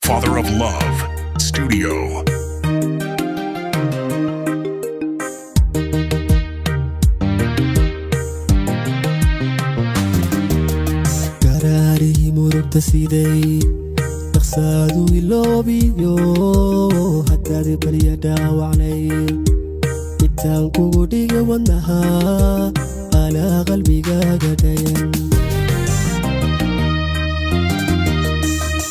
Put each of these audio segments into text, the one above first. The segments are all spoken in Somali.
Father of Love Studio. Garaarihii murugta siday dhaqsaadu iloobiyo, haddaad barya dhaawacnay intaan kugu dhiga wadnaha, anaa qalbigaaga dhayan.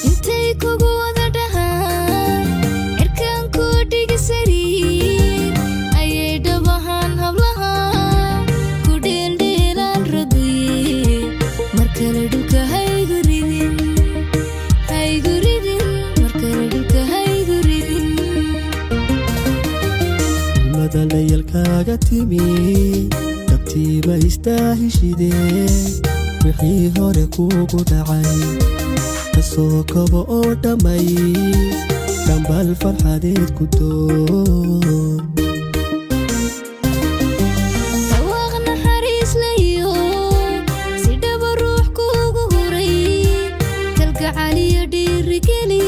Intay kugu wada dhahaan cirkaan kuu dhigi sariir, ayay dhabahaan hablaha ku dheeldheelaan raguye. Mar kale dhulka haygu ridin, haygu ridin, mar kale dhulka haygu ridin. Ilmadan dhayalkaaga timi dhabtiiba istaahishide, wixii hore kuugu dhacay kasoo kabo oo dhammay, dhambal farxadeed ku doon. Dhawaaq naxariis layo si dhaba ruux kuugu huray, kalgacaliyo dhiirigeli,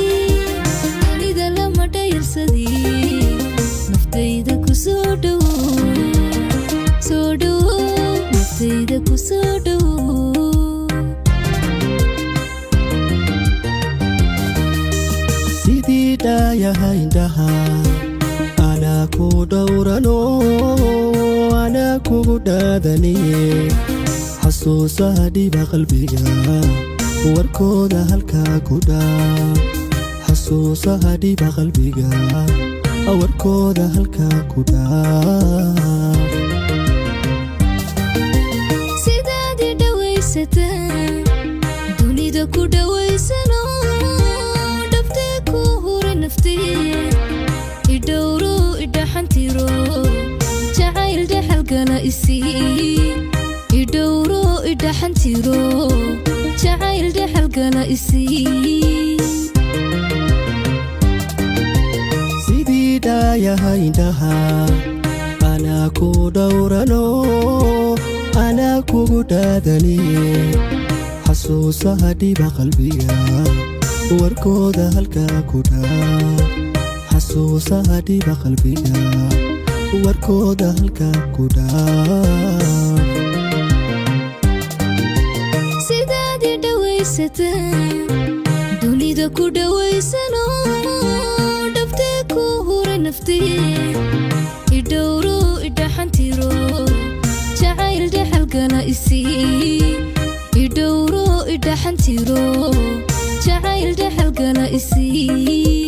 dunida lama dhayalsadii. Naftayda ku soo dhowow, soo dhowow, naftayda ku soo dhowow. Sidii dhaayaha indhaha anaa ku dhowrano, anaa kugu dhaadaniye. Xasuusaha dhiba qalbiga warkooda halkaa ku dhaa. Xasuusaha dhiba qalbiga warkooda halkaa ku dhaa. Sidaad i dhawaysataa dunida ku dhawaysano, dhabtee ku huray naftee, idhowro, idhaxantiro, jacayl dhexalgala isii. Idhowro, idhaxantiro, jacayl dhexalgala isii. Sidii dhaayaha indhaha anaa ku dhowrano, anaa kugu dhaadaniye. Xasuusaha dhiba qalbiga warkooda halkaa ku dhaa. Xasuusaha dhiba qalbiga warkooda halkaa ku dhaa. Sidaad i dhawaysataa dunida ku dhawaysano, dhabtee ku huray naftee, idhowro, idhaxantiro, jacayl dhexalgala isii. Idhowro, idhaxantiro, jacayl dhexalgala isii.